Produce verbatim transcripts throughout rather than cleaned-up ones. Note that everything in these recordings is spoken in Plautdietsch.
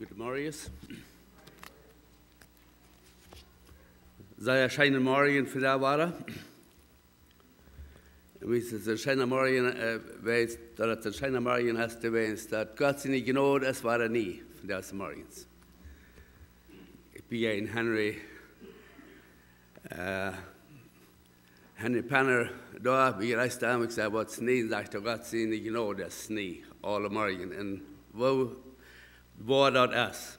Goodemorjes. Sea scheenen Morjen vondoag wada. Wie sent een scheena Morjen, äh, wiels daut een scheena Morjen es, wiels daut Gott siene Jnod es wada nie vondoag zemorjes. Ekj bejäajen Henry, äh, Henry Penner doa, wie reist doa, ekj säd: "Waut es nie?" Sajcht hee: "Gott siene Jnod es nie, aule Morjen." Un woo woa daut es.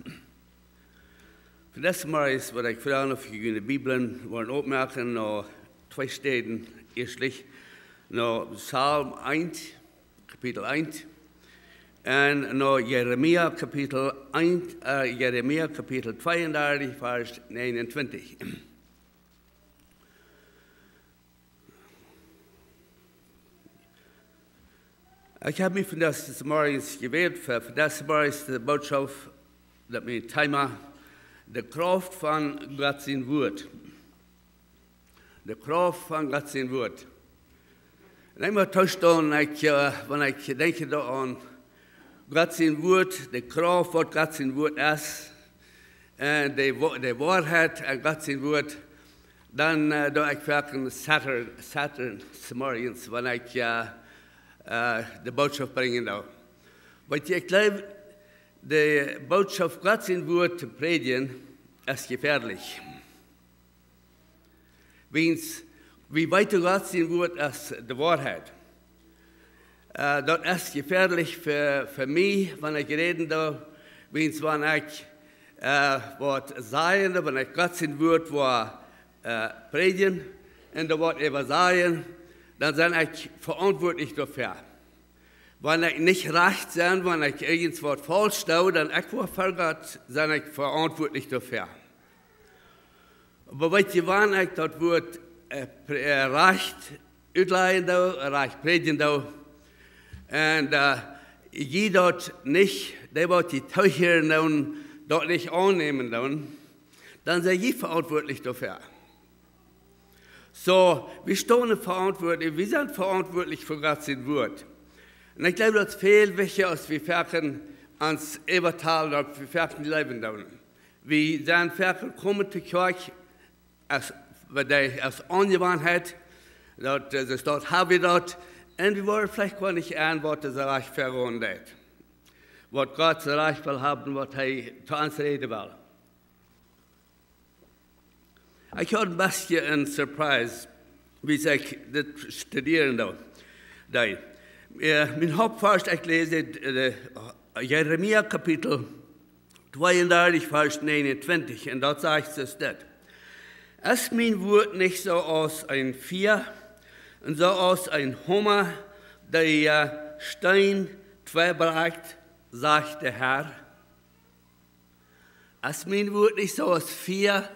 Vondoag zemorjes wudd ekj froagen, auf jie june Bibeln wellen opmoaken no twee Städen, ieeschtlich no Psalm eent, Kapitel eent, un no Jeremia Kapitel eent, äh, Jeremia Kapitel tweeundartich, Varsch neenuntwintich. Ekj hab mie vondoag zemorjes jewält fa, vondoag zemorjes de Bootschoft, daut mien Thema, de Krauft von Gott sien Wuat. De Krauft von Gott sien Wuat. Un ekj mott toostonen, ekj, äh, wan ekj denkj doaraun, Gott sien Wuat, de Krauft waut Gott sien Wuat es, un de Wo-, de Woarheit en Gott sien Wuat, dan, äh, doo ekj werkjlich zittren, zittren zemorjes, wan ekj, äh, äh, de Bootschoft brinjen doo. Wiels ekj jleew, de Bootschoft Gott sien Wuat to prädjen es jefäadlich. Wiels, wie weeten, Gott sien Wuat es de Woarheit. Äh, daut es jefäadlich fa, fa mie, wan ekj räden doo, wiels wan ekj, äh, waut sajen, wan ekj Gott sien Wuat woa, äh, prädjen un doa waut äwa sajen, dan sie ekj veauntwuatlich doafäa. Wan ekj nich rajcht sie, wan ekj irjent waut faulsch doo, dan ekj woa ver Gott, sie ekj veauntwuatlich doafäa. Oba weet jie, wan ekj daut Wuat, äh, prä-, äh, rajcht utlajen doo, rajcht prädjen doo, un, äh, jie daut nich, dee waut jie toohieren doonen, daut nich aunnämen doonen, dan sie jie veauntwuatlich doafäa. Soo, wie stonen veauntwuatlich, wie sent veauntwuatlich fa Gott sien Wuat. Un ekj jleew, daut es väl wichtja, aus wie foaken ons äwatalen, daut wie foaken jleewen doonen. Wie sent foaken komen to Kjoakj aus, aus Aunjewanheit, daut, äh, daut, daut hab wie daut. Un wie woaren veleicht goanich aun, waut daut rajcht vegonen deit. Waut Gott rajcht well haben, waut hee to ons räden well. Ekj haud een bät eene Surprise, wiels ekj dit studieren doo-, deed. Äh, mien Hauptvarsch, ekj läs ut, äh, Jeremia Kapitel tweeundartich, Varsch neenuntwintich, un daut sajcht soo dit: "Es mien Wuat nich soo aus een Fia un soo aus een Homa, dee, äh, Steen tweibrakjt?" sajcht de Herr. Es mien Wuat nich soo aus Fia,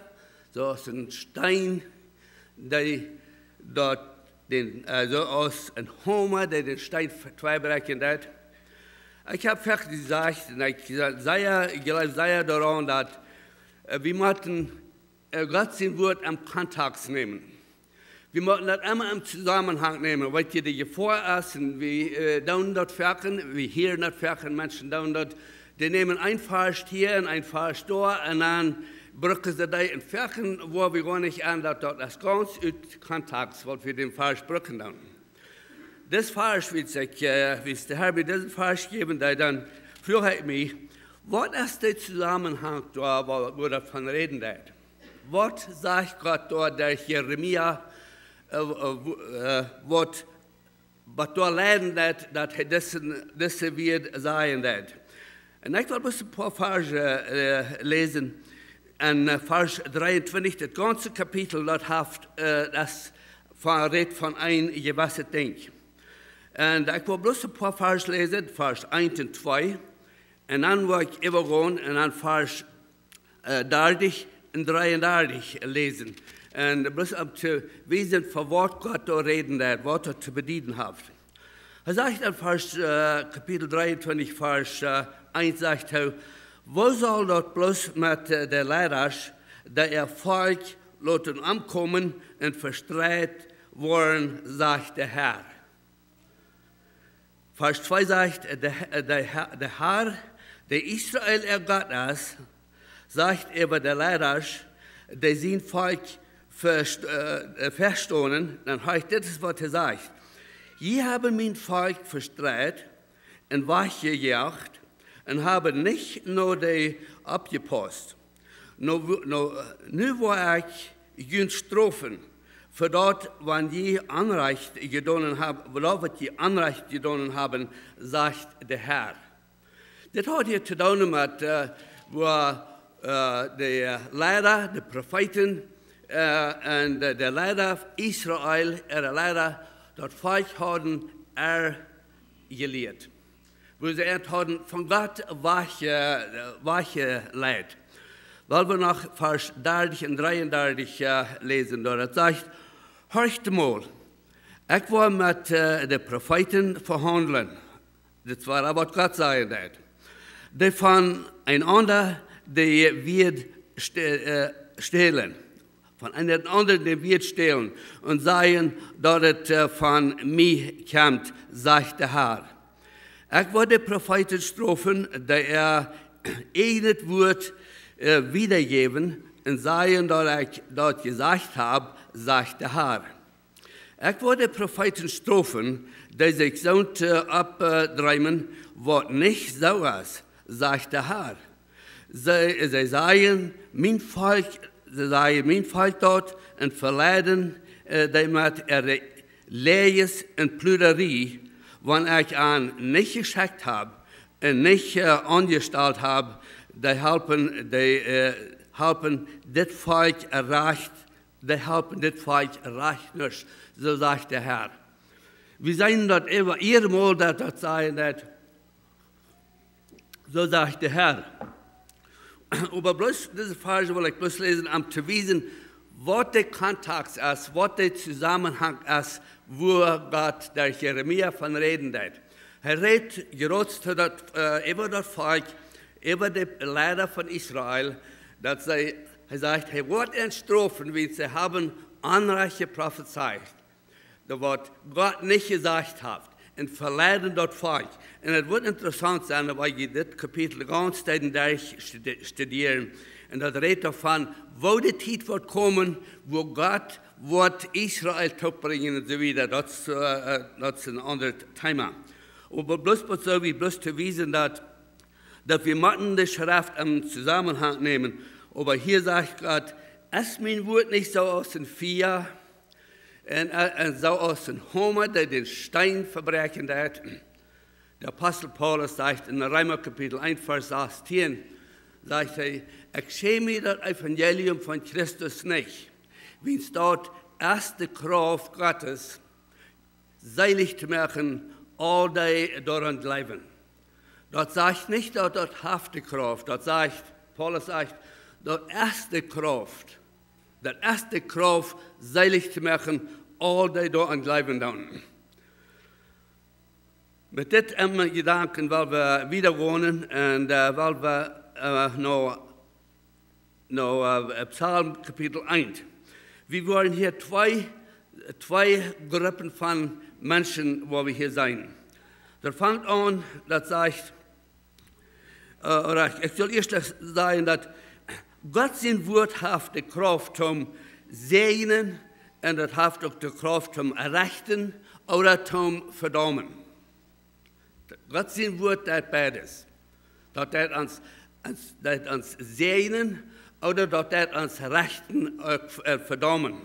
soo aus een Steen, dee daut dän, äh, soo aus een Homa, dee dän Steen ver-, tweibrakjen deit? Ekj hab foaken jesajcht, un ekj sa-, sea, ekj jleew sea doaraun, daut, äh, wie motten, äh, Gott sien Wuat em Kontext nämen. Wie motten daut emma em Zusammenhang nämen. Weet jie, de Jefoa es, un wie, äh, doonen daut foaken, wie hieren daut foaken, Menschen doonen daut, dee nämen een Varsch hia un een Varsch doa, un dan brucken see dee, un foaken woa wie goanich aun, daut daut es gaunz ut Kontext, waut wie dän Varsch brucken doonen. Dis Varsch, wiels ekj, äh, wiels de Herr mie disen Varsch jäwen deed, dan fruach ekj mie, waut es de Zusammenhang doa, wua, wua daut von räden deit? Waut sajcht Gott doa derch Jeremia, äh, äh, wua-, äh, waut, waut doa leiden deit, daut hee dise, dise Wieed sajen deit? Un ekj well bloos een poa Varsch, äh, läsen. En, äh, Varsch dreeuntwintich, daut gaunze Kapitel, daut haft, äh, daut von, rät von een jewesset Dinkj. Un ekj well bloos een poa Varsch läsen, Varsch eent un twee. Un dan well ekj äwagonen un dan Varsch, äh, dartich un dreeundartich läsen. Un bloos om to wiesen, von waut Gott doa räden deit, waut daut to bedieden haft. Hee sajcht en Varsch, äh, Kapitel dreeuntwintich, Varsch, äh, eent, sajcht hee: "Woo saul daut bloos met, äh, de Leidasch, dee äa Volkj loten omkomen un vestreit woaren, sajcht de Herr." Varsch twee sajcht, de, de, de Herr, De Israel äa Gott es, sajcht äwa de Leidasch, dee sien Volkj vest-, äh, vestonen, dan heet dit es waut hee sajcht: "Jie haben mien Volkj vestreit un wajchjejoacht un haben nich no dee oppjepaust. Nu, wo- nu, nu woa ekj junt strofen fa daut, wan jie Onrajcht jedonen haben, fa daut waut jie Onrajcht jedonen haben, sajcht de Herr." Dit haud hia to doonen met, äh, woo, äh, de Leida, de Profeeten, äh, un de, de Leida Israel, äare Leida, daut Volkj hauden erjelieet. Woo see an hauden von Gott wajch, äh, wajchjeleit. Well wie noch Varsch dartich un dreeundartich, äh, läsen, doa daut sajcht: "Horcht mol, ekj woa met, äh, de Profeeten vehaundlen." Dit wia waut Gott sajen deed. "Dee von eenaunda dee Wieed st-, äh, stälen. Von eenaunda dee Wieed stälen un sajen, daut et, äh, von mie kjemt, sajcht de Herr. Ekj woa de Profeeten strofen, dee äa ieejnet Wuat, äh, wiedajäwen un sajen, daut ekj daut jesajcht hab, sajcht de Herr. Ekj woa de Profeeten strofen, dee sikj soont, äh, oppdreemen, waut nich soo es, sajcht de Herr. See, see sajen, mien Volkj, see sajen, mien Volkj daut un veleiden, äh, dee met äare Läajes un Pludarie, wan ekj an nich jeschekjt hab un nich, äh, aunjestalt hab, dee halpen, dee, äh, halpen dit Volkj rajcht, dee halpen dit Volkj rajcht nuscht, soo sajcht de Herr." Wie seenen daut äwa eenmol, daut daut sajen deed, soo sajcht de Herr. Oba bloos dise Varsch well ekj bloos läsen, om to wiesen, waut de Kontext es, waut de Zusammenhang es, woo Gott derch Jeremia von räden deed. Hee rät jrod to daut, äh, äwa daut Volkj, äwa de Leida von Israel, daut see, hee sajcht, hee woat an strofen, wiels see haben onrajcht jeprofezeit, daut waut Gott nich jesajcht haft, un veleiden daut Volkj. Un et woat interessaunt sennen, wan jie dit Kapitel gaunz derch studi-, studieren. Un daut rät doavon, woo de Tiet woat komen, woo Gott woat Israel toopbrinjen un soo wieda. Daut es, äh, äh, daut es een aundret Thema. Oba bloos waut soo, wie bloos to wiesen, daut, daut wie motten de Schreft em Zusammenhang nämen. Oba hia sajcht Gott: "Es mien Wuat nich soo aus een Fia un, äh, un soo aus een Homa, dee dän Steen vebräakjen deit?" De Apostel Paulus sajcht en Reema Kapitel eent, Varsch sastieen, sajcht hee: "Ekj schäm mie daut Evangelium von Christus nich, wiels daut es de Krauft Gottes, seelich to moaken aul dee doaraun jleewen." Daut sajcht nich, daut daut haft de Krauft. Daut sajcht, Paulus sajcht, daut es de Krauft. Daut es de Krauft, seelich to moaken aul dee doaraun jleewen doonen. Met dit em Jedanken well wie wieda gonen un, äh, well wie, äh, no, no, äh, Psalm Kapitel eent. Wie woaren hia twee, twee Gruppen von Menschen, woo wie hia seenen. Daut fangt aun, daut sajcht, äh, ooda ekj, ekj well ieescht sajen, daut Gott sien Wuat haft de Krauft toom säajnen un daut haft uk de Krauft toom rechten ooda toom vedaumen. Gott sien Wuat deit beides. Daut deit ons, ons, deit ons säajnen ooda daut deit ons rechten, äh, v-, äh, vedaumen.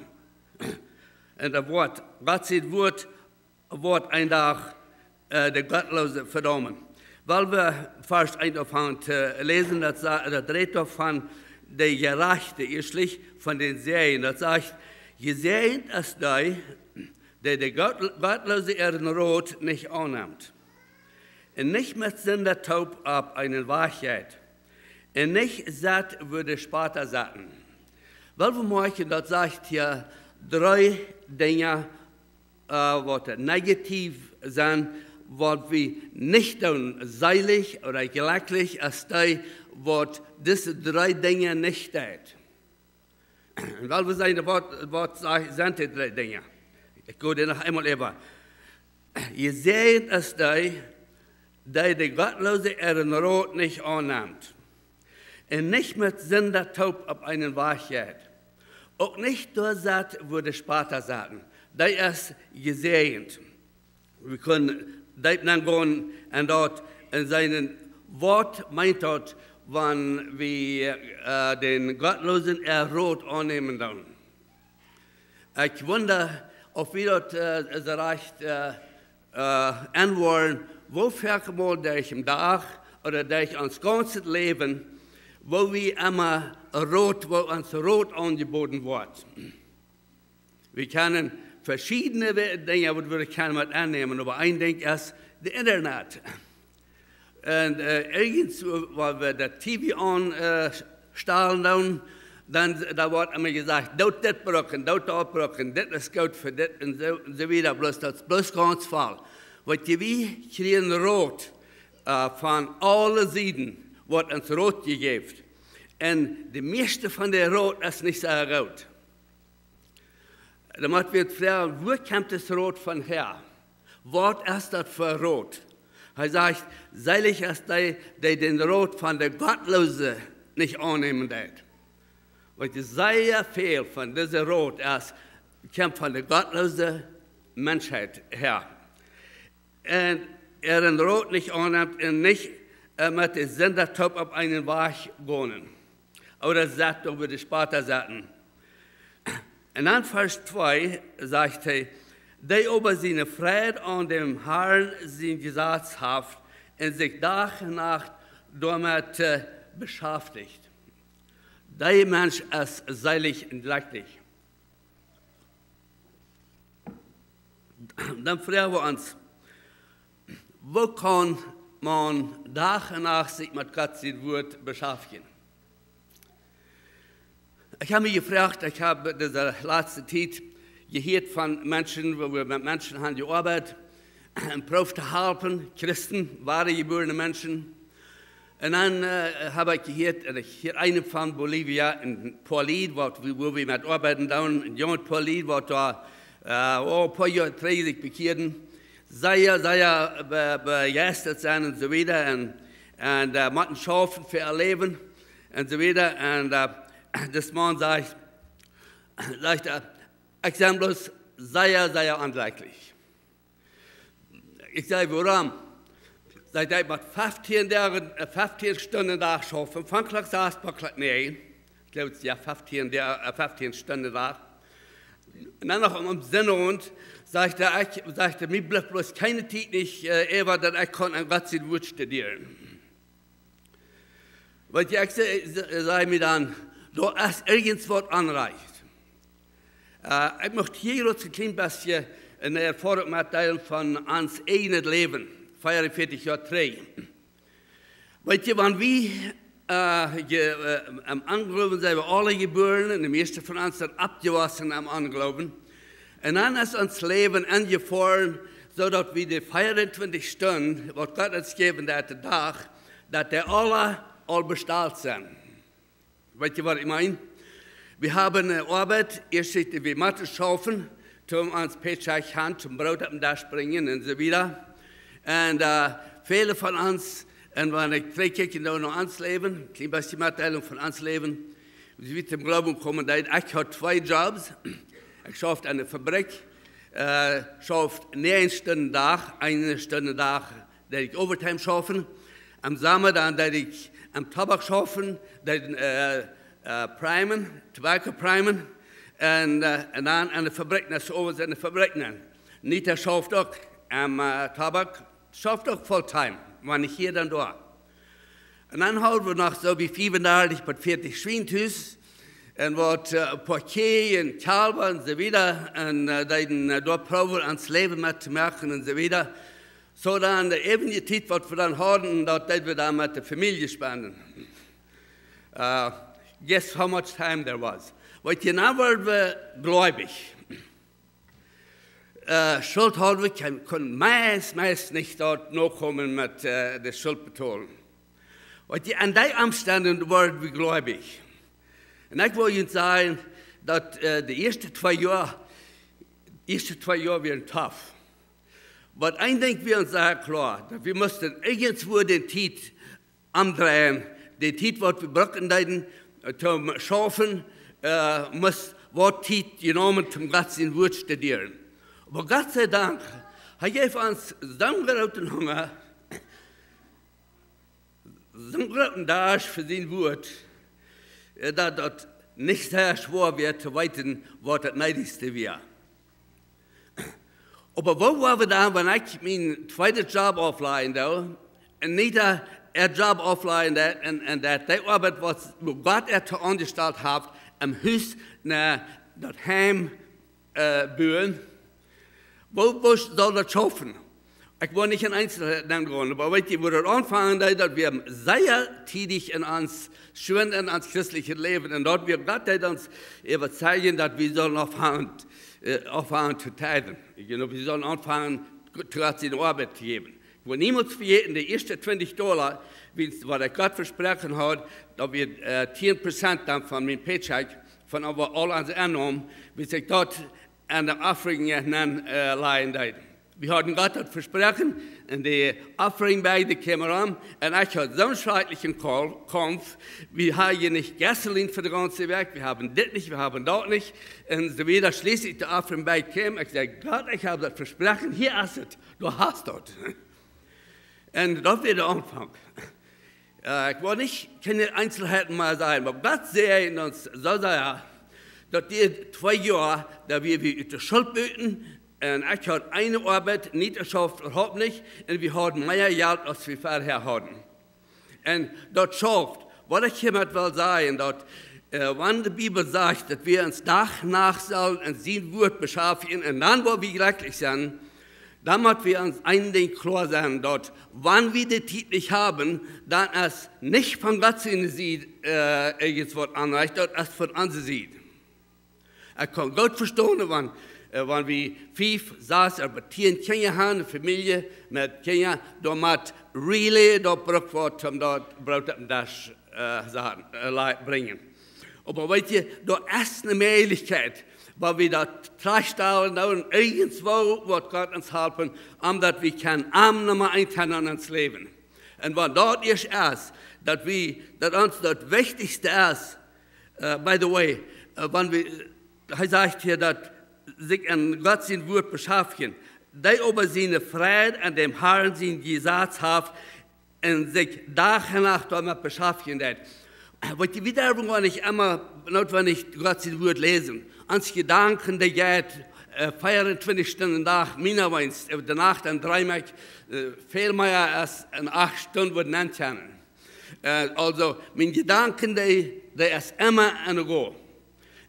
Un daut Wuat, Gott sien Wuat woat een Dach, äh, de Gottloose vedaumen. Well wie Varsch eent aunfangen to läsen, daut sa-, daut rät doavon, de Jerajchte, ieeschtlich von dän Säajen. Daut sajcht: "Jesäajent es dee, dee de Gott-, Gottloose äaren Rot nich aunnemt un nich met Sinda toop opp eenen Wajch jeit un nich sett, wua de Spotta setten." Well wie moakjen, daut sajcht hia dree Dinja, äh, waut negativ sent, waut wie nich doonen, seelich ooda jlekjlich es dee, waut dise dree Dinja nich deit. Un well wie seenen, waut, waut sa-, sent dee dree Dinja? Ekj go dee noch eemol äwa. Jesäajent es dee, dee de Gottloose äaren Rot nich aunnemt un nich met Sinda toop opp eenen Wajch jeit, uk nich doa sett, wua de Spotta setten, dee es jesäajent. Wie kjennen deep nengonen en daut, en sienen Wort meent daut, wan wie äh, dän Gottloosen äa Rot aunnämen doonen. Ekj wunda, auf wie daut äh, soo rajcht äh, äh, enwoaren, woo väl mol derch dän Dach ooda derch ons gaunzet Läwen, woo wie emma Rot, woo ons Rot aunjeboden woat. Wie kjennen veschiedne We- Dinja, waut wie kjennen met aunnämen, oba een Dinkj es daut Internet. Un äh, irjentwua, wua wie daut T V aun äh, stalen doonen, dan, dan woat emma jesajcht: "Doot dit brucken, doot daut brucken, dit es goot fa dit" un soo, un soo wieda. Bloos daut es bloos gaunz foll. Waut jie, wie kjrieen Rot äh, von aule Sieden, woat ons Rot jejäft. Un de mieeschte von dän Rot es nich soo goot. Dan mott wie froagen, wua kjemt dis Rot von häa? Waut es daut fa Rot? Hee sajcht: "Seelich es dee, dee dän Rot von de Gottloose nich aunnämen deit." Wiels sea väl von dise Rot es, kjemt von de gottloose Menschheit häa. Un äaren Rot nich aunnemt un nich äh, met de Sinda toop opp eenen Wajch gonen ooda sett, ooda de Spotta setten. Un dan Varsch twee sajcht hee: "Dee oba siene Freid aun däm Harn sien Jesaz haft un sikj Dach un Nacht doamet äh, beschäftigt, dee Mensch es seelich un jlekjlich." Dan froagen wie ons: Woo kaun maun Dach un Nacht sikj met Gott sien Wort beschäftjen? Ekj hab mie jefroacht, ekj hab dise latste Tiet jehieet von Menschen, wua wie met Menschen haben jeoabeit un proowt to halpen, Christen, woare jebuarne Menschen. Un dan äh, hab ekj jehieet, un ekj hieed eenen von Bolivia, een poa Lied, waut wie, wua wie met oabeiden doonen, een junget poa Lied, waut doa äh, oh, poa Joa trigj sikj bekjieeden, sea, sea be- bejeistat sent un soo wieda. Un, un äh, motten schaufen fa äa Läwen un soo wieda. Un äh, dis Maun sajcht, sajcht hee: "Ekj sie bloos sea, sea onjlekjlich." Ekj säd: "Wuarom?" Sajcht hee: "Ekj mott feftieen Doag, äh, feftieen Stunden Dach schaufen, von Klock sas bat Klock näajen." Ekj jleew, jo, feftieen Doag, äh, feftieen Stunden Dach. Un dan noch aum, aum Sinowent, sajcht hee, ekj, sajcht hee, mie blift bloos kjeene Tiet nich äh, äwa, daut ekj kaun aun Gott sien Wort studieren. Wiels ekj säd, säd, säd mie dan, doa es irjentwaut onrajcht. Äh, ekj mucht hia jrod een kjlien bät eene Erfoarunk metdeelen von ons ieejnet Läwen, veeaunvieetich Joa trigj. Weet jie, wan wie äh, je, äh, em Ongloowen sent wie aule jebuaren, un de mieeschte von ons sent oppjewossen em Ongloowen. Un dan es ons Läwen enjefoaren, soo daut wie de veeauntwintich Stunden, waut Gott ons jäwen deit, dän Dach, daut dee aula aul bestalt sent. Weet jie, waut ekj meen? Wie haben eene Oabeit, ieescht wie motten schaufen, toom ons Paycheck han, toom Broot opp dän Desch brinjen un soo wieda. Un äh, väle von ons, un wan ekj trigjkjikj no ons Läwen, kjlien bät Metdeelunk von ons Läwen, aus wie toom Gloowen komen deeden, ekj haud twee Jobs. Ekj schauft aun de Fabrikj, äh, schauft näajen Stunden Dach, eene Stund Dach deed ekj Overtime schaufen. Em Somma dan deed ekj aum Tobak schaufen, deed äh, äh, primen, Tobacco primen. Un, äh, un dan aun de Fabrikj, dan soo waut aun de Fabrikj. Nita schauft uk aum äh, Tobak, schauft uk full-time, wan nich hia, dan doa. Un dan hauden wie noch soo bie fiefundartich bat vieetich Schwienhus. Un waut äh, poa Kjieej un Kjalwa un soo wieda. Un äh, deeden äh, doa proowen ons Läwen met to moaken un soo wieda. Soo dan de äwrije Tiet, waut wie dan hauden, daut deed wie dan met de Famielje spenden. Uh, guess how much time there was? Weet jie, dan worden wie gleubich. Uh, Schult hauden wie, kunnen, kunnen meist, meist nich doa nokomen met uh, de Schult betolen. Weet jie, aun dee Omstend worden wie gleubich. Un ekj well junt sajen, daut uh, de ieeschte twee Joa, ieeschte twee Joa wieren tough. Oba een Dinkj wia ons sea kloa, daut wie musten irjentwua de Tiet aundreien. De Tiet, waut wie brucken deeden, äh, toom schaufen, äh, must woat Tiet jenomen, toom Gott sien Wuat studieren. Oba Gott sie Dank, hee jeef ons soon grooten Hunga, soon grooten Darscht fa sien Wuat, äh, daut daut nich sea schwoa wia to weeten, waut daut needichste wia. Oba woo woa wie dan, wan ekj mienen tweeden Job auflajen doo, un Nita äa Job auflajen deit, un, un daut dee Oabeit, waut, wua Gott äa too aunjestalt haft, em Hus, na, daut Heim, äh, buen? Woo, woo saul daut schaufen? Ekj well nich en Eenselheiten gonen, oba weet jie, wua daut aunfangen deed, daut wie sea tiedich en ons, schwind en ons christeljet Läwen, un daut wie Gott deed ons äwazeijen, daut wie sullen aunfangen, äh, aunfangen to tithen. You know, wie sullen aunfangen, Gott siene Oabeit to jäwen. Ekj woa niemols vejäten, de ieeschte twintich Dolla, wiels waut ekj Gott vesproaken haud, daut wia, äh, tieen Prozent dan von mien Paycheck, von oba aul onse Ennom, wiels ekj daut aun de Offering, äh, nenn, äh, lajen deed. Wie hauden Gott daut vesproaken, un de Offering Bag, dee kjeem aun, un ekj haud soon schrakjlichen Kol-, Kaumf, wie haben hia nich Gasoline fa de gaunze Wäakj, wie haben dit nich, wie haben daut nich, un soo wieda. Schlieslich de Offering Bag kjeem, ekj säd: "Gott, ekj hab daut vesproaken, hia es et, du hast daut." Un daut wia de Aunfank. Äh, ekj well nich kjeene Eenselheiten mea sajen, oba Gott säajend ons soo sea, daut dee twee Joa, daut wie, wie ut de Schult buten, un ekj haud eene Oabeit, nich jeschauft, äwahaupt nich, un wie hauden mea Jelt, aus wie verhäa hauden. Un daut schauft, waut ekj hia met well sajen, daut, äh, wan de Bibel sajcht, daut wie ons Dach un Nacht sellen en sien Wuat beschäftigen, un dan woa wie jlekjlich sennen, dan mott wie ons een Dinkj kloa sennen, daut wan wie de Tiet nich haben, dan es nich von Gott siene Sied, äh, irjentwaut aunrecht, daut es von onse Sied. Ekj kaun goot vestonen, wan, äh, wan wie fief, sas, oba tieen Kjinja haben, eene Famielje met Kjinja, doa mott really daut Broot woat, om daut Broot opp dän Desch, äh, saten, äh, lei-, brinjen. Oba weet jie, doa es eene Mäajlichkjeit, wua wie daut trajchtstalen, doa irjentwua woat Gott ons halpen, om daut wie kjennen am Numma eent han en ons Läwen. Un wan daut ieescht es, daut wie, daut ons daut Wichtichste es, äh, by the way, äh, wan wie, hee sajcht hia, daut sikj en Gott sien Wuat beschäftigen, dee oba siene Freid aun däm Harn sien Jesaz haft, un sikj Dach un Nacht doamet beschäftigen deit. Weet jie, wie derwen goanich emma nootwendich Gott sien Wuat läsen. Ons Jedanken, dee jeit, äh, veeauntwintich Stunden Dach, miene Wens, äh, de Nacht, un dreem ekj, äh, väl mea aus en acht Stunden wudd nenn kjennen. Äh, aulsoo, miene Jedanken, dee, dee es emma aun de go.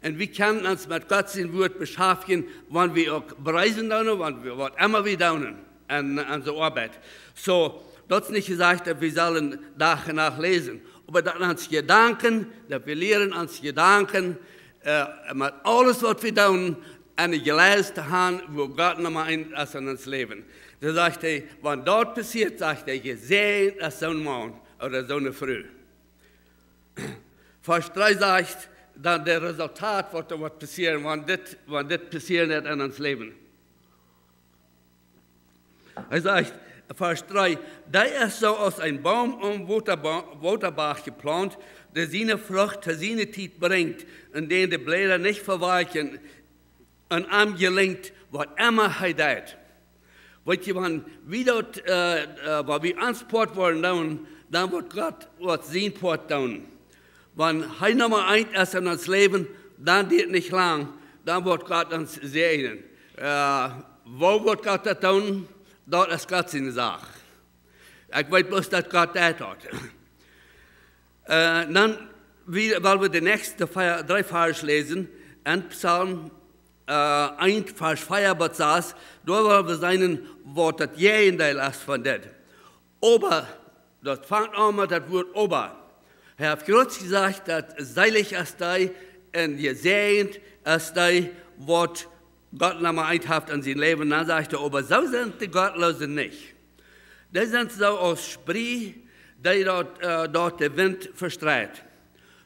Un wie kjennen ons met Gott sien Wuat beschäftigen, wan wie uk reisen doonen, wan wie, waut emma wie doonen, aun, aun onse Oabeit. Soo, daut es nich jesajcht, daut wie sellen Dach un Nacht läsen, oba daut ons Jedanken, daut wie lieren ons Jedanken, äh, met aules, waut wie doonen, aun de Jleis to han, wua Gott Numma eent es en ons Läwen. Dan sajcht hee, wan daut passieet, sajcht hee, jesäajent es soon Maun ooda soone Fru. Varsch dree sajcht dan daut Resultat, waut doa woat passieren, wan dit, wan dit passieren woat en ons Läwen. Hee sajcht, Varsch dree: "Dee es soo aus een Boom aum Wota-, Wotabach jeplaunt, dee siene Frucht to siene Tiet brinjt, un dän de Bläda nich vewalkjen, un am jelinjt, waut emma hee deit." Weet jie, wan wie daut, äh, äh, wan wie ons Poat woaren doonen, dan woat Gott woat sien Poat doonen. Wan hee Numma eent es en ons Läwen, dan diet nich lang, dan woat Gott ons säajnen. Äh, woo woat Gott daut doonen? Daut es Gott siene Sach. Ekj weet bloos, daut Gott daut deit. Äh, dan, wie, well wie de näakjste vea-, dree Varsch läsen. En Psalm, äh, eent, Varsch vea bat sas, doa well wie seenen, waut daut Jäajendeel es von dit. Oba, daut fangt aun met daut Wuat oba. Hee haft krakjt jesajcht, daut seelich es dee un jesäajent es dee, waut Gott Numma eent haft en sien Läwen. Dan sajcht hee: "Oba soo sent de Gottloose nich. Dee sent soo aus Sprie, dee daut, äh, daut de Wint vestreit.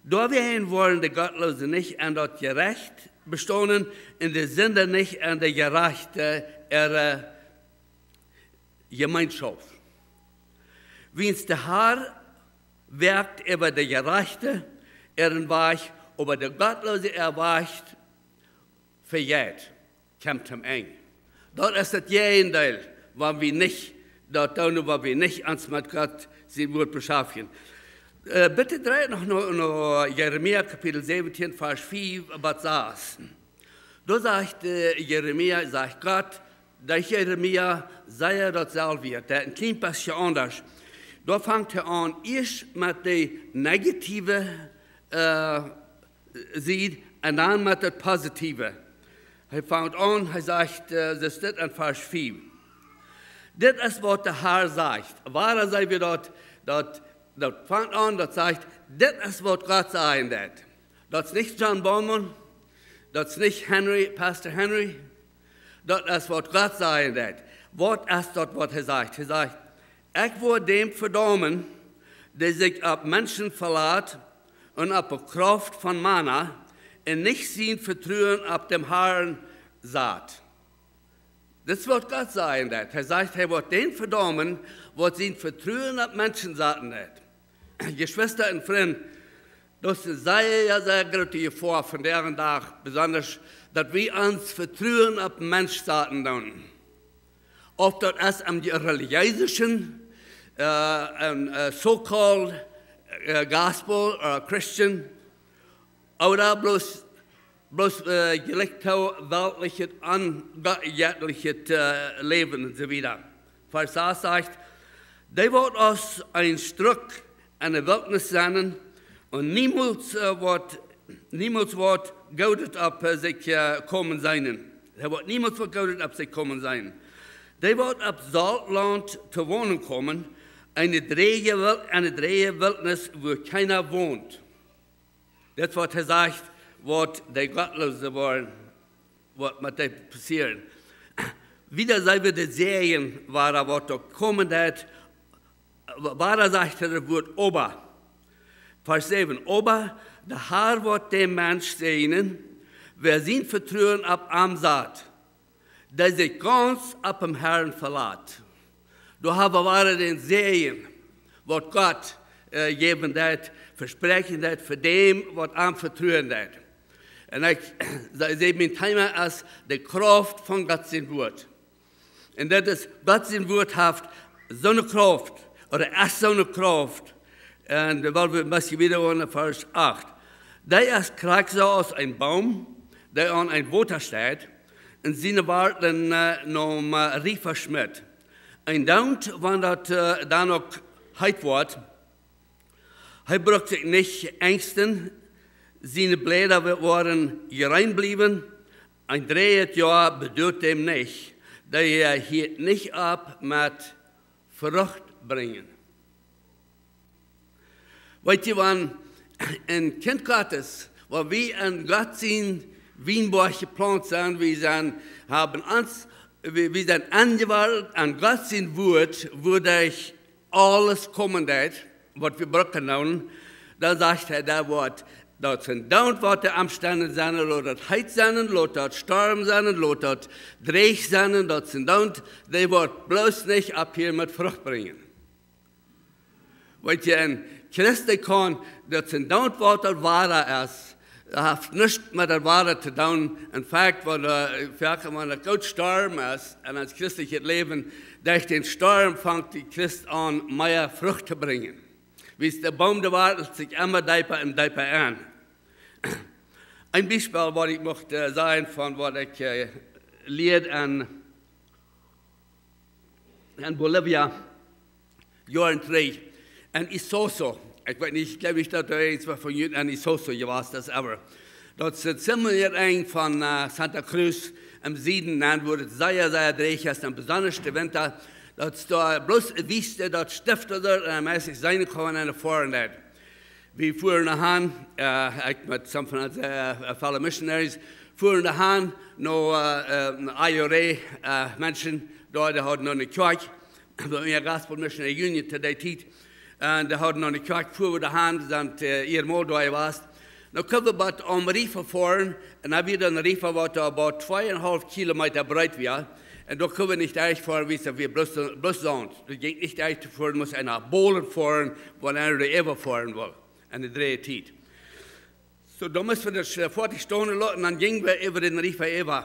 Doawäajen woaren de Gottloose nich en daut Jerecht bestonen, un de Sinda nich en de Jerajchte äare Jemeenschoft. Wiels de Herr woakt äwa de Jerajchte äaren Wajch, oba de Gottloose äa Wajch vejeit, kjemt toom Enj. Daut es daut Jäajendeel, wan wie nich daut doonen, wan wie nich ons met Gott sien Wuat beschaftjen. Äh, bitte dreit noch no, no Jeremia Kapitel säwentieen, Varsch fiew bat sass. Doa sajcht, äh, Jeremia, sajcht Gott, derch Jeremia, säd daut selwje, daut een kjlien bät aundasch. Doa fangt hee aun, ieescht met de negative, äh, Sied un dan met daut positive. Hee fangt aun, hee sajcht, äh, daut es dit enn Varsch fiew. Dit es waut de Herr sajcht. Wuarom saj wie daut, daut, daut fangt aun, daut sajcht, dit es waut Gott sajen deit. Daut es nich John Bowman, daut es nich Henry, Pastor Henry. Daut es waut Gott sajen deit. Waut es daut, waut hee sajcht? Hee sajcht, ekj woa däm vedaumen, dee sikj opp Menschen velat un opp de Krauft von Mana un nich sien Vetruen opp däm Herrn sat. Daut es waut Gott sajen deit. Hee sajcht, hee woat dän vedaumen, waut sien Vetruen opp Menschen saten deit. Jeschwista un Frind, daut es eene sea, sea groote Jefoa vondoag dän Dach, besonda daut wie ons Vetruen opp Mensch saten doonen. Auf daut es em relijeesen, äh, em, äh, so-called, äh, gospel, äh, Christian, ooda bloos, bloos, äh, jlikj too weltlichet, onjettlichet, äh, Läwen un soo wieda. Varsch sass sajcht, dee woat aus een Struck enne Wiltnis sennen un niemols, äh, woat, niemols woat Goodet opp, äh, sikj, äh, komen seenen. Hee woat niemols waut Goodet opp sikj komen seenen. Dee woat opp Soltlaunt to wonen komen, eene dräje Wil-, eene dräje Wiltnis, wua kjeena wont. Daut waut hee sajcht, waut de Gottloose woaren, waut met dee passieren. Wieda saj wie de Säajen, wua waut doa komen deit, wua sajcht hee daut Wuat oba. Varsch säwen, oba de Herr woat dän Mensch säajnen, wäa sien Vetruen opp am sat, dee sikj gaunz opp däm Herrn velat. Doa hab wie wada dän Säajen, waut Gott, äh, jäwen deit, vespräakjen deit, fa däm, waut am vetruen deit. Un ekj, see, see, mien Thema es de Krauft von Gott sien Wuat. Un daut es, Gott sien Wuat haft soone Krauft, ooda es soone Krauft. Un dan well wie een bät wieda gonen no Varsch acht. Dee es krakjt soo aus een Boom, dee aun een Wota steit, un siene Wartlen, äh, nom, äh, Riefa schmitt. Un dan, wan daut, äh, dan uk heet woat, hee brukt sikj nich enjsten, siene Bläda wo-, woaren jreen bliewen, een dräjet Joa beduat däm nich, dee, äh, hieet nich opp met Frucht brinjen. Weet jie, wan een Kjint Gottes, wan wie aun Gott sien Wienboajch jeplaunt sent, wie sent, haben ons, wie, wie sent aunjewortelt aun Gott sien Wuat, wua doa aules komen deit, waut wie brucken doonen, dan sajcht hee, daut woat, daut sent dan waut de Omstend sent, lot daut heet sennen, lot daut Storm sennen, lot daut dräj sennen, daut sent dan, dee woat bloos nich opphieren met Frucht brinjen. Weet jie, een Christ, dee kaun, daut sent dan waut daut Wada es, daut haft nuscht met daut Wada to doonen. In fact, wan, äh, wan daut goot Storm es, un ons christlichet Läwen, derch dän Storm fangt de Christ aun, mea Frucht to brinjen. Wiels de Boom, dee wartelt sikj emma deepa un deepa aun. Een Biespel, waut ekj mucht, äh, sajen von waut ekj, äh, lieed aun, aun Bolivia, Joaren trigj, aun Isoso. Ekj weet nich, ekj jleew nich, daut doa irjentwäa von junt aun Isoso jewast es, ever. Daut es ziemlich aum Enj von, äh, Santa Cruz em Sieden, dan woat et sea, sea dräj, un besonda de Winta. Daut es doa bloos Wiest, daut Stift ooda, un meist es eene Kuh aun eene Foaren. Wie fuaren han, äh, ekj met some von onse, äh, fellow missionaries, fuaren han no, äh, äh, I R A, äh, Menschen, doa, dee hauden noch eene Kjoakj, doa eene Gospel Missionary Union to dee Tiet. Un dee hauden noch eene Kjoakj, fuaren wie han, sent, äh, ea mol doa jewast. Dan kunnen wie bat aum Riefa foaren, un dan wia een Riefa, waut doa about twee un haulf Kilometa breet wia. Un doa kunnen wie nich derchfoaren, wiels daut wia bloos, bloos Saunt. Doa jinkj nich derchtofoaren, must eena bolen foaren, wan eena doa äwa foaren wull. Enne dreeje Tiet. Soo, dan musten wie daut, äh, foadich stonen loten, dan jinjen wie äwa dän Riefa äwa.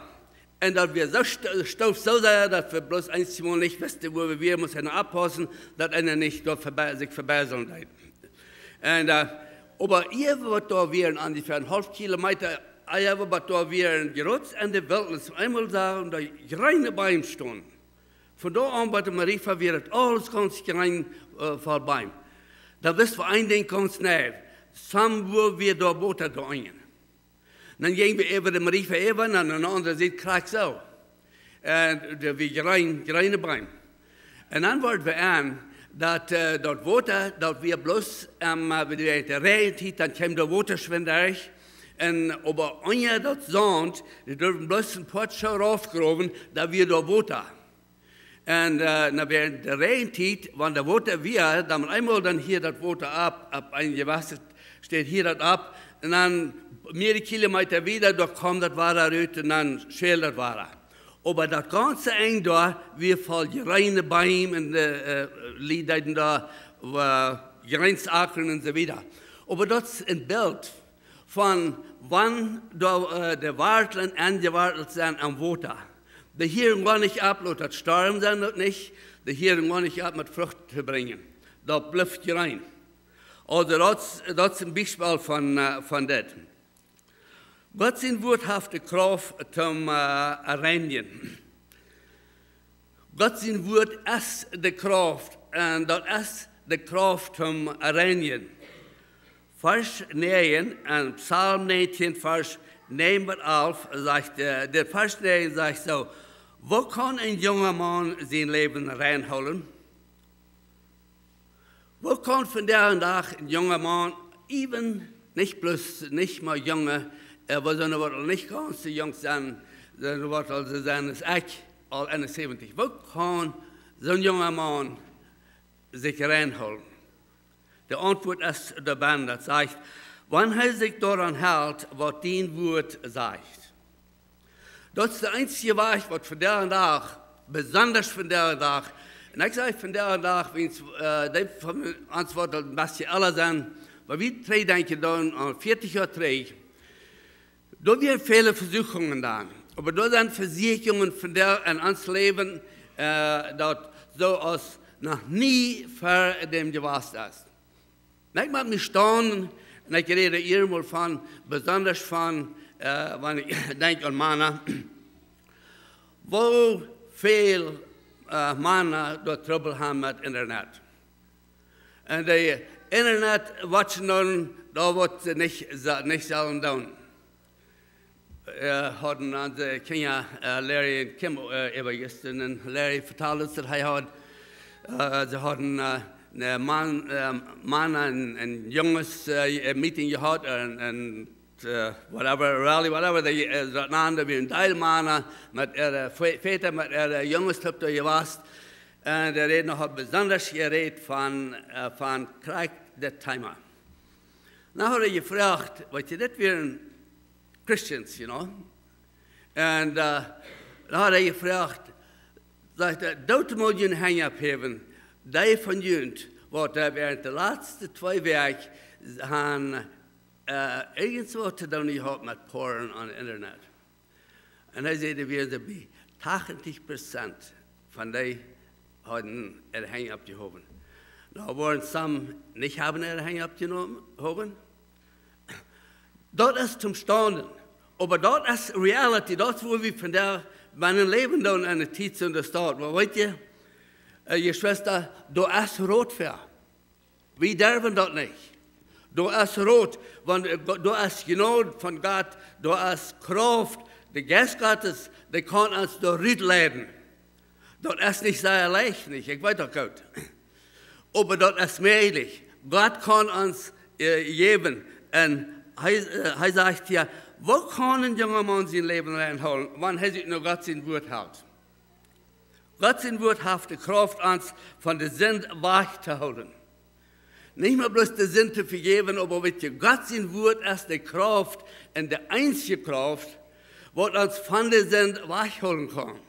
Un daut wia soo st-, stoof soo sea, daut wie bloos eensjemol nich wisten, wua wie wieren, must eena oppaussen, daut eena nich doa vebie-, sikj vebieseln deed. Un, äh, oba ea wie doa wieren, onjefäa een haulf Kilometa, ea wie doa wieren, jrods enne Wiltnis, eemol sagen doa jreene Beem stonen. Von doa aun bat de Riefa wia daut aules gaunz jreen, äh, voll Beem. Dan wist wie een Dinkj gaunz nau, soo wia doa Wota doa unjen. Dan jinjen wie äwa dän Riefa äwa, un aun de aundre Sied krakjt soo. Un doa wia jreen, jreene Beem. Un dan worden wie en, daut, äh, daut Wota, daut wia bloos, ähm, äh, wiels de Räajentiet, dan kjeem daut Wota schwind derch. Un oba unja daut Saunt, dee durften bloos een poa Schoo raufgrowen, dan wia doa Wota. Un, äh, dan wäarent de Räajentiet, wan daut Wota wia, dan eemol dan hieed daut Wota opp, opp eene jewesse Städ hieed daut opp, un dan mearere Kilometa wieda, doa kjeem daut wada rut un dan schwäld daut wada. Oba daut gaunze Enj doa, wia voll jreene Beem un de, äh, Lied deeden doa, äh, Jreens akren un soo wieda. Oba daut es een Bilt von wan doa, äh, de Wartlen enjewartelt sent aum Wota. Dee hieren goanich opp, lot daut Storm sennen ooda nich, dee hieren goanich opp met Frucht to brinjen. Daut blift jreen. Aulsoo, daut, daut es een Biespel von, äh, von dit. Gott sien Wuat haft de Krauft toom, äh, reinjen. Gott sien Wuat es de Krauft, un daut es de Krauft toom reinjen. Varsch näajen, en Psalm näajentieen, Varsch näajen bat alf, sajcht, äh, de Varsch näajen sajcht soo: Woo kaun een junga Maun sien Läwen reinhoolen? Woo kaun vondoag dän Dach een junga Maun, even nich bloos, nich mau junge, äh, oba soone waut aul nich gaunz soo junk sent, soone waut aul soo sent aus ekj, aul enne säwentich. Woo kaun soon junga Maun sikj reinhoolen? De Auntwuat es doa bennen, daut sajcht, wan hee sikj doaraun helt, waut dien Wuat sajcht. Daut es de eensje Wajch, waut vondoag dän Dach, besonda vondoag dän Dach, un ekj saj vondoag dän Dach, wiels, äh, dee von ons waut een bät ella sent, oba wie trigj denkjen dan aun vieetich Joa trigj, doa wieren väle Vesuchungen dan. Oba doa sent Vesieekjungen vondoag en ons Läwen, äh, daut soo aus noch nie ver däm jewast es. Un ekj mott mie staunn, un ekj räd hia mol von, besonda von, äh, wan ekj denkj aun Mana, woo väl, äh, Mana doa Trubbel haben met Internet. Un de Internet watchen dan, daut waut see nich, sa-, nich sellen doonen. Äh, hauden onse Kjinja, äh, Larry un Kim, äh, äwa jistren, un Larry vetald ons, daut hee haud, äh, see hauden, äh, een Maun, äh, Mana un, un Junges, äh, Meeting jehaut, un, un, äh, whatever, rally, whatever, dee, äh, daut nanden, wia een Deel Mana met äare Vä-, Väta, met äare Junges toop doa jewast. Un de Rädna haud besonda jerät von, äh, von krakjt dit Thema. Nu haud hee jefroacht, weetst du, dit wieren Christians, you know. Un, äh, dan haud hee jefroacht, sajcht hee, doot mol june Henj opphäwen, dee von junt, waut, äh, wäarent de latste twee Wäakj han, äh, irjentwaut to doonen jehaut met Porn aum Internet. Un hee säd, doa wieren see bie tachentich Prozent von dee hauden äare Henj oppjehowen. Nu, woaren some nich haben äare Henj oppjehowen? Daut es toom staunen. Oba daut es reality, daut es woo wie vondoag bennen läwen doonen enne Tiet enne Staut. Oba weetst du, äh, Jeschwista, doa es Rot fa. Wie derwen daut nich. Doa es Rot, wan, äh, Go-, doa es Jnod von Gott, doa es Krauft, de Jeist Gottes, dee kaun ons doa rutleiden. Daut es nich sea leicht, nich? Ekj weet daut goot. Oba daut es mäajlich. Gott kaun ons, äh, jäwen. Un hee, äh, hee sajcht hia, woo kaun een junga Maun sien Läwen reinhoolen, wan hee sikj no Gott sien Wuat helt? Gott sien Wuat haft de Krauft, ons von de Sind wajch to hoolen. Nich mau bloos de Sind to vejäwen, oba weetst du, Gott sien Wuat es de Krauft un de eensje Krauft, waut ons von de Sind wajchhoolen kaun.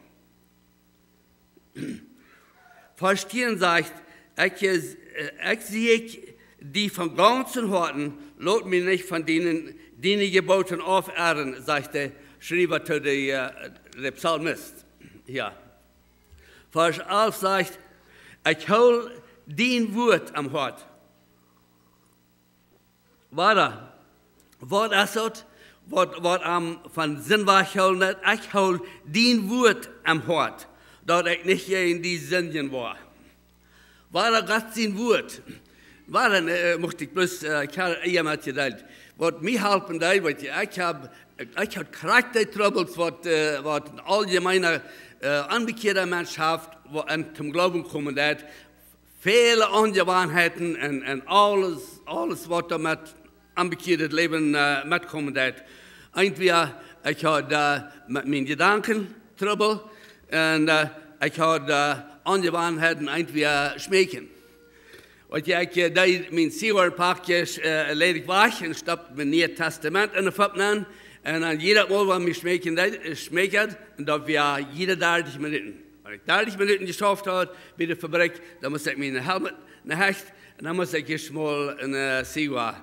Varsch tieen sajcht: "Ekj, äh, ekj sieekj die von gaunzem Hoaten, lot mie nich von diene, diene Jeboten aufirren", sajcht de Schriewa to de, äh, de Psalmist. Jo. Varsch alf sajcht: "Ekj hool dien Wuat aum Hoat." Wada, waut es daut, waut, waut am von Sind wajchhoolen deit? "Ekj hool dien Wuat aum Hoat, daut ekj nich jäajen die sindjen woa." Wada Gott sien Wuat. Wada, äh, mucht ekj bloos, äh, ekj hab hia met jedeelt. Waut mie halpen deed, weet jie, ekj hab, ekj hab krakjt dee Trubbels, waut, äh, waut een auljemeena, äh, onbekjeada Mensch haft, waut am toom Gloowen komen deit. Väle Onjewanheiten un, un aules, aules waut doa met onbekjeadet Läwen, äh, metkomen deit. Eent wia, ekj haud, äh, met miene Jedanken Trubbel un, äh, ekj haud, äh, Onjewanheiten, eent wia schmeekjen. Weet jie, ekj, äh, deed mien Zigarrenpakjsje, äh, leet ekj wajch un stopt mien Nieet Tastament enne Fupp nenn. Un dan jiedet Mol, wan mie schmeekjen deed, äh, schmeekjt, un daut wia jiede dartich Minuten. Wan ekj dartich Minuten jeschauft haud bie de Fabrikj, dan must ekj mienen Helm aunhechten un dan must ekj ieescht mol een, äh, Zigarr,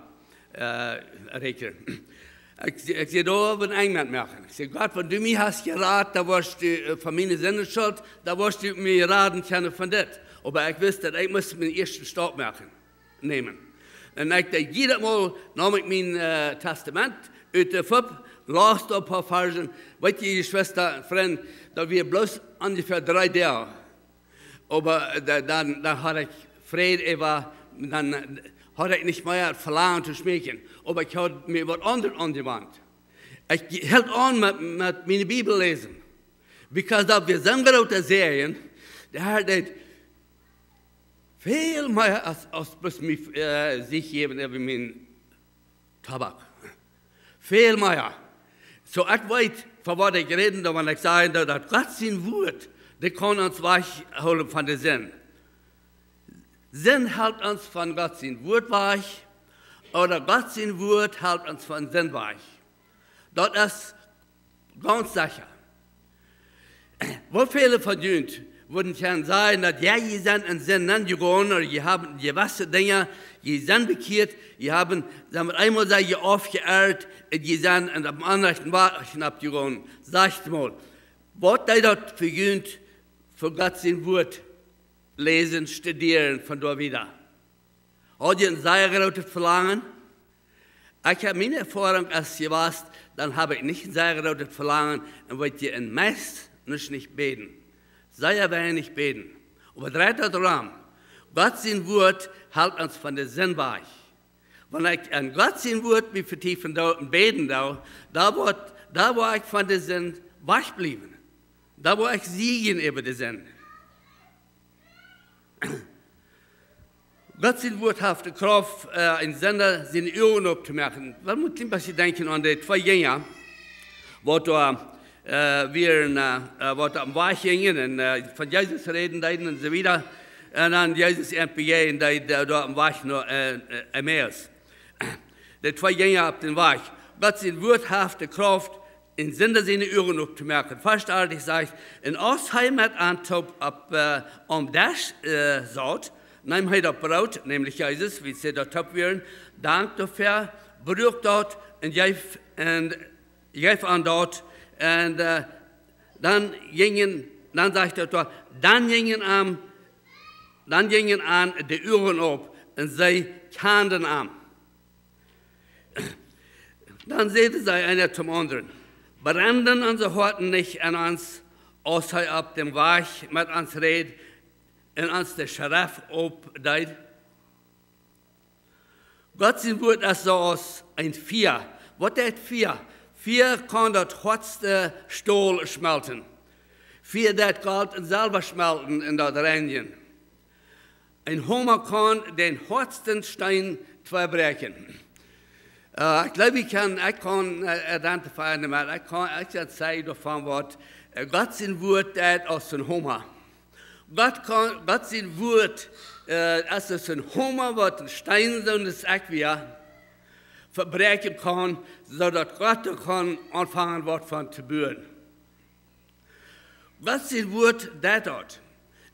äh, rooken. Ekj, ekj säd: "Doa woa ekj een Enj met moaken." Ekj säd: "Gott, wan du mie hast jerat, dan woascht du, äh, von miene Sind schult, dan woascht du mie raden kjennen von dit." Oba ekj wist, daut ekj must mienen ieeschten Staup moaken, nämen. Un ekj deed jiedet Mol, neem ekj mien, äh, Tastament ut de Fupp, laus doa een poa Varzen. Weet jie, Jeschwista, Frind, daut wia bloos onjefäa dree Doag. Oba, äh, da-, dan, dan haud ekj Fräd äwa, dan, äh, haud ekj nich mea Velangen to schmeekjen. Oba ekj haud mie waut aundret aunjewant. Ekj hilt aun met, met miene Bibel läsen. Because daut wia soon groota Säajen, de Herr deed väl mea aus, aus bloos mie, äh, Sicht jäwen äwa mienen Tobak. Väl mea. Soo, ekj weet, von waut ekj räd, wan ekj saj, daut, daut Gott sien Wuat, dee kaun ons wajchhoolen von de Sind. Sind helt ons von Gott sien Wuat wajch, ooda Gott sien Wuat helt ons von Sind wajch? Daut es gaunz secha. Woo väle von junt wudden kjennen sajen, daut jo, jie sent en Sind nenjegonen, ooda jie haben jewesse Dinja, jie sent bekjieet, jie haben, sent met eemol, sent jie aufjeirrt, un jie sent en, opp een aundren Wajch jegonen. Sajcht mol, waut deed daut fa junt, fa Gott sien Wuat läsen, studieren, von doa wieda? Haud jie een sea grootet Velangen? Ekj hab, miene Erfoarunk es jewast, dan hab ekj nich een sea grootet Velangen un weet jie, un meist nich, nich bäden. Sea weinich bäden. Oba dreit daut rom. Gott sien Wuat helt ons von de Sind wajch. Wan ekj en Gott sien Wuat mie vetiefen doo un bäden doo, dan woa, dan woa ekj von de Sind wajchbliewen. Dan woa ekj siegen äwa de Sind. Gott sien Wuat haft de Krauft, äh, een Sinda siene Uagen optomoaken. Wie motten een bät denkjen aun de twee Jinja, waut doa, äh, wieren, äh, äh, waut doa aum Wajch jinjen un, äh, von Jesus räden deeden un soo wieda. Un dan Jesus an bejäajnen deed, äh, doa aum Wajch no, äh, äh, Emmaus. De twee Jinja opp dän Wajch. Gott sien Wuat haft de Krauft, een Sinda siene Uagen optomoaken. Varsch dartich sajcht: "Un aus hee met an toop opp, äh, aum Desch, äh, saut, neem hee daut Broot", nämlich Jesus, wiels see doa toop wieren, dankd doafäa, bruak daut un jeef, un jeef an daut. Un, äh, dan jinjen, dan sajcht daut doa, dan jinjen am, dan jinjen an de Uagen op un see kjanden am. Dan säden see eena toom aundren: "Brennen onse Hoaten nich en ons, aus hee opp dän Wajch met ons räd un ons de Schreft opdeed?" Gott sien Wuat es soo aus een Fia. Waut deit Fia? Fia kaun daut hoatste Stol schmelten. Fia deit Golt un Selwa schmelten un daut reinjen. Een Homa kaun dän hoatsten Steen tweibräakjen. Äh, ekj jleew, ekj kaun, ekj kaun, äh, identifieren, oba ekj kaun, ekj kaun sajen doavon waut, äh, Gott sien Wuat deit aus een Homa. Gott kaun, Gott sien Wuat, äh, es aus een Homa, waut een Steen, soo aus ekj wia, vebräakjen kaun, soo daut Gott doa kaun aunfangen waut von to buen. Gott sien Wuat deit daut.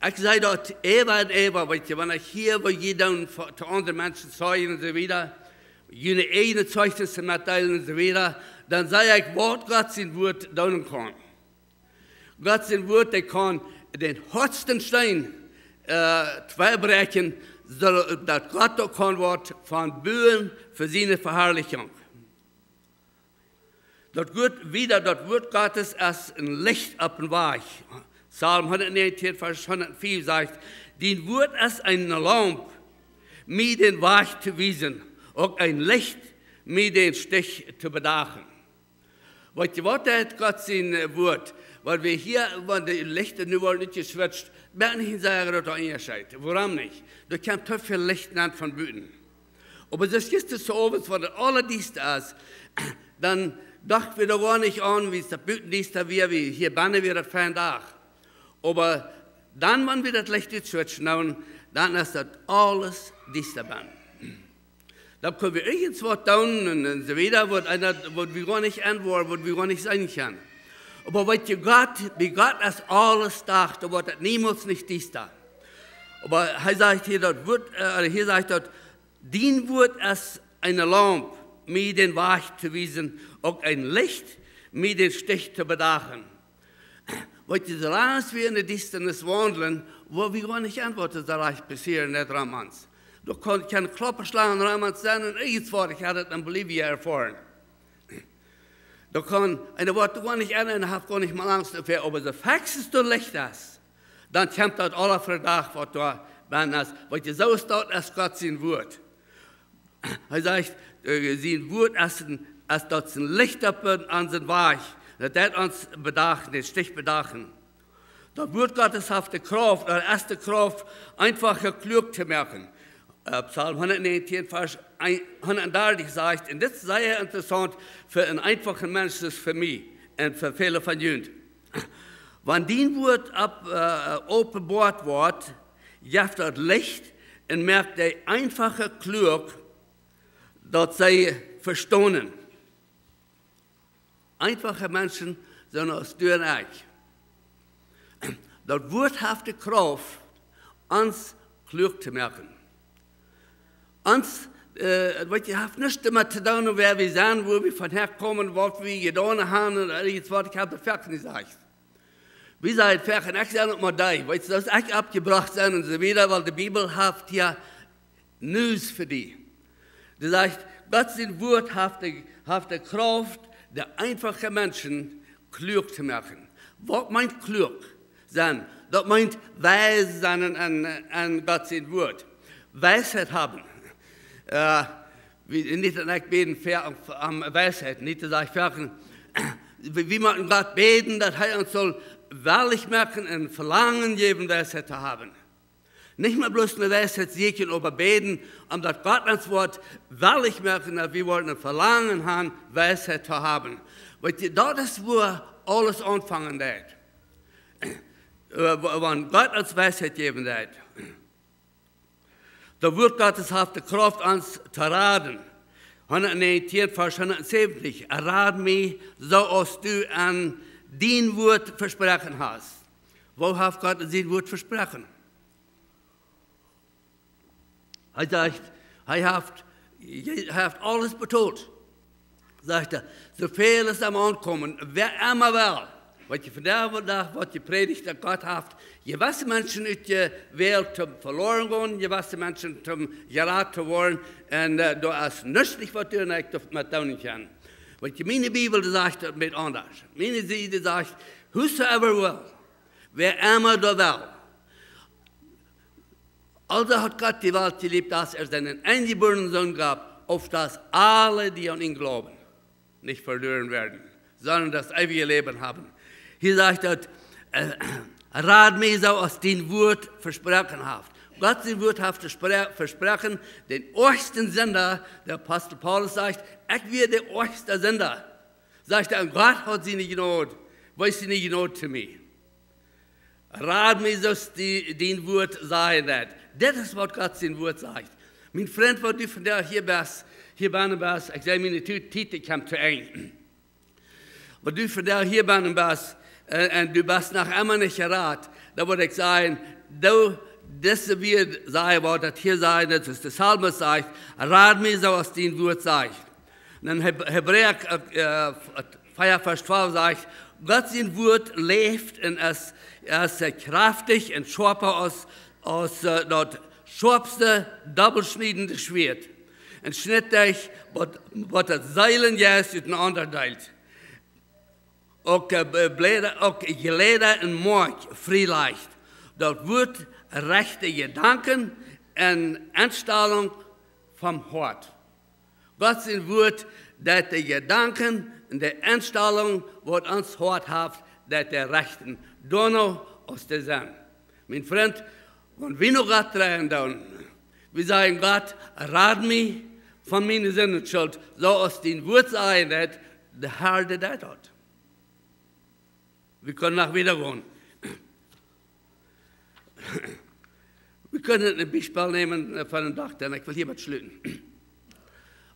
Ekj saj daut äwa un äwa, weetst, wan ekj hia, woo jie dan fa-, to aundre Menschen zeijen un soo wieda, june eejne Zeichnisse metdeelen un soo wieda, dan saj ekj, waut Gott sien Wuat doonen kaun. Gott sien Wuat, dee kaun dän hoatsten Steen, äh, tweibräakjen, soo daut Gott uk kaun woat von buen fa siene Veharlichunk. Daut Wuat wieda, daut Wuat Gottes es een Licht opp dän Wajch. Psalm hundatnäajentieen, Varsch hundatfief sajcht: "Dien Wuat es eene Laump, mie dän Wajch to wiesen, uk een Licht, mie dän Stich to bedachen." Weetst, waut deit Gott sien, äh, Wuat? Wan wie hia, wan de Lichta nu woaren utjeswitcht, moakt nich een sea groota Unjascheet. Wuarom nich? Doa kjemt too väl Licht nenn von buten. Oba soo es jistren soo owes, wan daut aules diesta es, dan docht wie doa goanich aun, wiels daut buten diesta wia, wie hia bennen wia daut fein Dach. Oba dan, wan wie daut Licht utswitchen doonen, dan es daut aules diesta bennen. Dan kjenn wie irjent waut doonen un, un soo wieda, waut eena, waut wie goanich enwoaren, waut wie goanich seenen kjennen. Oba weetst, Gott, bie Gott es aules Dach, doa woat et niemols nich diesta. Oba hee sajcht hia daut Wuat, äh, hia sajcht daut: "Dien Wuat es eene Laump, mie dän Wajch to wiesen, uk een Licht, mie dän Stich to bedachen." Weetst, soo lang aus wie enne Diestanis waundlen, woa wie goanich enwoaren, waut doa rajcht passieren deit rom ons. Doa kaun, kaun Kloppaschlagen rom ons sennen un irjent waut, ekj haud et en Bolivia erfoaren. Doa kaun, un doa woat goanich en, un haft goanich mea Angst doafäa, oba soo foats daut Licht es, dan kjemt daut aula ver Dach, waut doa bennen es. Weetst, soo es daut, es Gott sien Wuat. Hee sajcht, äh, sien Wuat es een, es daut een Licht opp dän, aun sienen Wajch. Daut deit ons bedachen, dän Stich bedachen. Daut Wuat Gottes haft de Krauft, daut es de Krauft, Eenfache kluak to moaken. Äh, Psalm hundatnäajentieen, Varsch een, hundatdartich sajcht, un dit es sea interessaunt fa een eenfacha Mensch, es fa mie un fa väle von junt. Wan dien Wuat opp-, äh, openboat woat, jeft daut Licht un moakt de Eenfache kluak, daut see vestonen. Eenfache Menschen sent aus du un ekj. Daut Wuat haft de Krauft, ons kluak to moaken. Ons, äh, weetst, haft nuscht doamet to doonen, wäa wie sent, wua wie von häakomen, waut wie jedonen haben, un irjent waut, ekj hab daut foaken jesajcht. Wie sent foaken, ekj sie uk mau dee, weetst, daut ekj oppjebrocht sie un soo wieda, wiels de Bibel haft hia News fa die. Dee sajcht, Gott sien Wuat haft de, haft de Krauft, de eenfache Menschen kluak to moaken. Waut meent kluak sennen? Daut meent weis sennen aun, aun Gott sien Wuat. Weisheit haben. Äh, wie, nich daut ekj bäden fa, om Weisheit, nich daut ekj foaken, wie, wie motten Gott bäden, daut hee ons saul wellich moaken un Velangen jäwen, Weisheit to haben. Nich mea bloos no Weisheit sieekjen, oba bäden, om daut Gott ons woat wellich moaken, daut wie woaren een Velangen haben, Weisheit to haben. Weetst, daut es, wua aules aunfangen deit. Äh, wa-, wan Gott ons Weisheit jäwen deit. Daut Wuat Gottes haft de Krauft, ons to raden. Hundatnäajentieen, Varsch hundatsäwentich. Rad mie, soo aus du aun dien Wuat vesproaken hast. Waut haft Gott en sien Wuat vesproaken? Hee sajcht, hee haft, hee haft aules betolt. Sajcht hee, soo väl aus aunkomen, wäa emma well. Weetst, vondoag dän Dach woat jeprädicht, daut Gott haft jewesse Menschen utjewält, om veloaren to gonen, jewesse Menschen, om jerat to woaren. Un, äh, doa es nuscht nich, waut du un ekj doamet doonen kjennen. Weetst, miene Bibel, dee sajcht daut een bät aundasch. Miene Sied, dee sajcht, whosoever will, wäa emma doa well. Also hat Gott die Welt geliebt, dass er seinen eingeborenen Sohn gab, auf dass alle, die an ihn glauben, nicht verloren werden, sondern das ewige Leben haben. Hia sajcht daut, äh, rad mie, soo aus dien Wuat vesproaken haft. Gott sien Wuat haft vespro-, vesproaken, dän oajsten Sinda, de Apostel Paulus sajcht, ekj wia de oajsta Sinda. Sajcht hee, un Gott haud siene Jnod, wees siene Jnod to mie. Rad mie, soo aus die, dien Wuat sajen deit. Dit es, waut Gott sien Wuat sajcht. Mien Frint, waut du vondoag hia best, hia bennen best, ekj saj, miene Tiet, Tiet, ekj kom to Enj. Waut du vondoag hia bennen best, un, un du best noch emma nich jerat, dan wudd ekj sajen, Doo dise Wieed sajen, waut daut hia sajcht, daut es de Psalmist sajcht: "Rad mie soo aus dien Wort sajcht." Un en Heb-, Hebräa, äh, vea Varsch twalf sajcht: "Gott sien Wort läft un es, es, äh, kjraftich un schoapa aus, aus, äh, daut schoapste, dobbelschniedende Schwieet. Un schnitt dee waut, waut daut Seel un Jeist utenaunda deelt. Uk, äh, Be-, Bläda, uk Jläda un Moakj frieleicht. Daut Wort rechte Jedanken un Enstalunk vom Hoat." Gott sien Wort deit de Jedanken un de Enstalunk, waut ons Hoat haft, deit dee rechten. Doano aus dee sent. Mien Frint, wan wie no Gott dreien doonen, wie sajen: "Gott, rad mie von miene Sinden, Schult, soo aus dien Wort sajcht, daut de Herr deit daut." Wie kjennen noch wieda gonen. Wie kjennen een Biespel nämen, äh, von een Dokta, un ekj well hia waut schluten.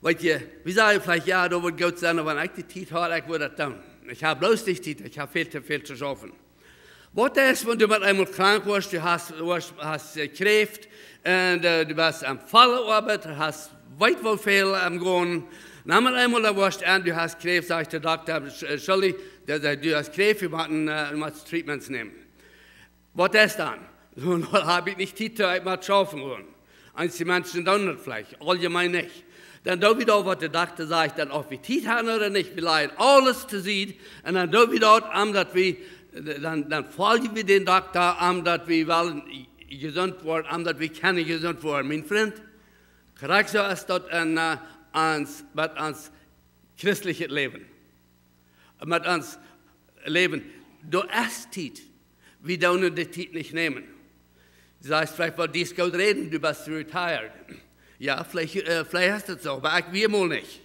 Weet jie, wie sajen veleicht: "Jo, daut woat goot sennen, wan ekj de Tiet haud, ekj wudd daut doonen. Ekj hab bloos nich Tiet, ekj hab väl to väl to schaufen." Waut es, wan du met eemol krank woascht, du hast, woascht, hast, äh, Kjräft, un, äh, du best aum volle Oabeit, hast weet woo väl aum gonen. Na, met eemol, dan woascht du, du hast Kjräft, sajcht de Dokta: "Sch-, äh, Schulli, dee sajcht, du hast Kjräft, wie motten, äh, wie motten Treatments nämen." Waut es dan? "Soo, nu hab ekj nich Tiet, ekj mott schaufen gonen." Eenje Menschen doonen daut veleicht, auljemeen nich. Dan doo wie daut, waut de Dokta sajcht, dan auf wie Tiet haben ooda nich, wie lajen aules to Sied, un dan doo wie daut, om daut wie, dan, dan foljen wie dän Dokta, om daut wie wellen jesunt woaren, om daut wie kjennen jesunt woaren. Mien Frint, krakjt soo es daut en, äh, ons, met ons christeljet Läwen. Met ons Läwen. Doa es Tiet. Wie doonen de Tiet nich nämen. Du sajchst veleicht: "Well, dee es goot räden, du best retired." Jo, veleicht, äh, veleicht es daut soo, oba ekj wia mol nich.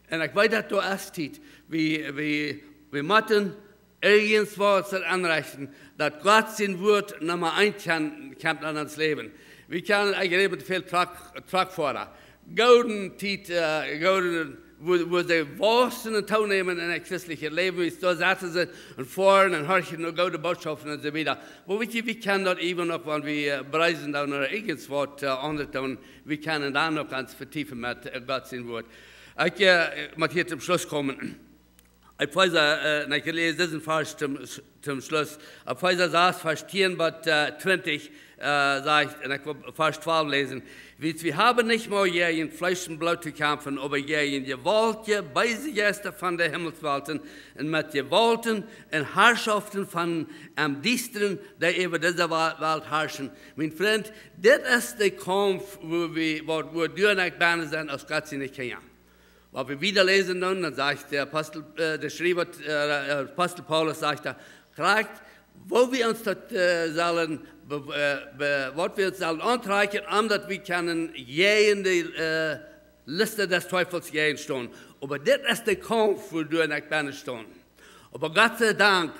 Un ekj weet, daut doa es Tiet. Wie, wie, wie motten irjentwaut aunrechten, daut Gott sien Wort Numma eent kjemt, kjemt en ons Läwen. Wie kjennen, ekj räd met väl Truck-, Truckfoara. Goode Tiet, äh, goode, woo, woo see wausen un toonämen en daut christelje Läwen, wie doa sitten see un foaren un horchen no goode Bootschoften un soo wieda. Oba weet jie, wie kjennen daut eewen uk, wan wie, äh, reisen doonen ooda irjentwaut, äh, aundret doonen, wie kjennen dan uk ons vetiefen met, äh, Gott sien Wort. Ekj, äh, mott hia toom Schluss komen. Efeesa, äh, un ekj läs disen Varsch toom, toom Schluss. Efeesa sas, Varsch tieen bat, äh, twintich, äh, sajcht, un ekj well Varsch twalf läsen: "Wiels wie haben nich mea jäajen Fleesch un Bloot to kjamfen, oba jäajen jewaultje, beese Jeista von de Himmelswelten un met Jewaulten un Harschoften von em Diestren, dee äwa dise Wa-, Welt harschen." Mien Frint, dit es de Kaumf, wua wie, wua, wua du un ekj bennen sent aus Gott siene Kjinja. Wan wie wieda läsen dan, dan sajcht de Apostel, äh, de Schriewa, äh, Apostel Paulus sajcht doa, krakjt, woo wie ons daut, äh, sellen, be-, äh, be-, waut wie ons sellen auntrakjen, om daut wie kjennen jäajen de, äh, List des Teufels jäajen stonen. Oba dit es de Kaumf, wua du un ekj bennen stonen. Oba Gott sie Dank,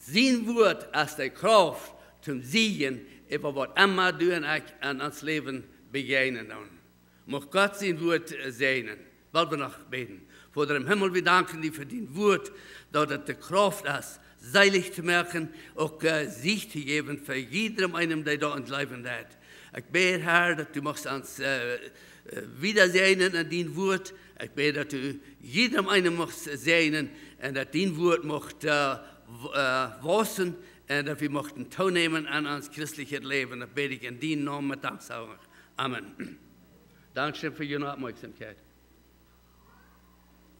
sien Wort es de Krauft toom Siejen äwa waut emma du un ekj en ons Läwen bejäajnen doonen. Mucht Gott sien Wort, äh, säajnen. Well wie noch bäden. Voda em Himmel, wie danken die fa dien Wort, daut et de Krauft es, selich to moaken, uk, äh, Sieg to jäwen fa jiedrem eenen, dee doaraun jleewen deit. Ekj bäd, Herr, daut du muchst ons, äh, äh, wieda säajnen en dien Wort. Ekj bäd, daut du jiedrem eenen muchst säajnen un daut dien Wort mucht, äh, w-, äh, wausen un daut wie muchten toonämen en ons christeljet Läwen. Daut bäd ekj en dienen Nomen met Danksagung. Amen. Dankscheen fa june Oppmoakjsomkjeit.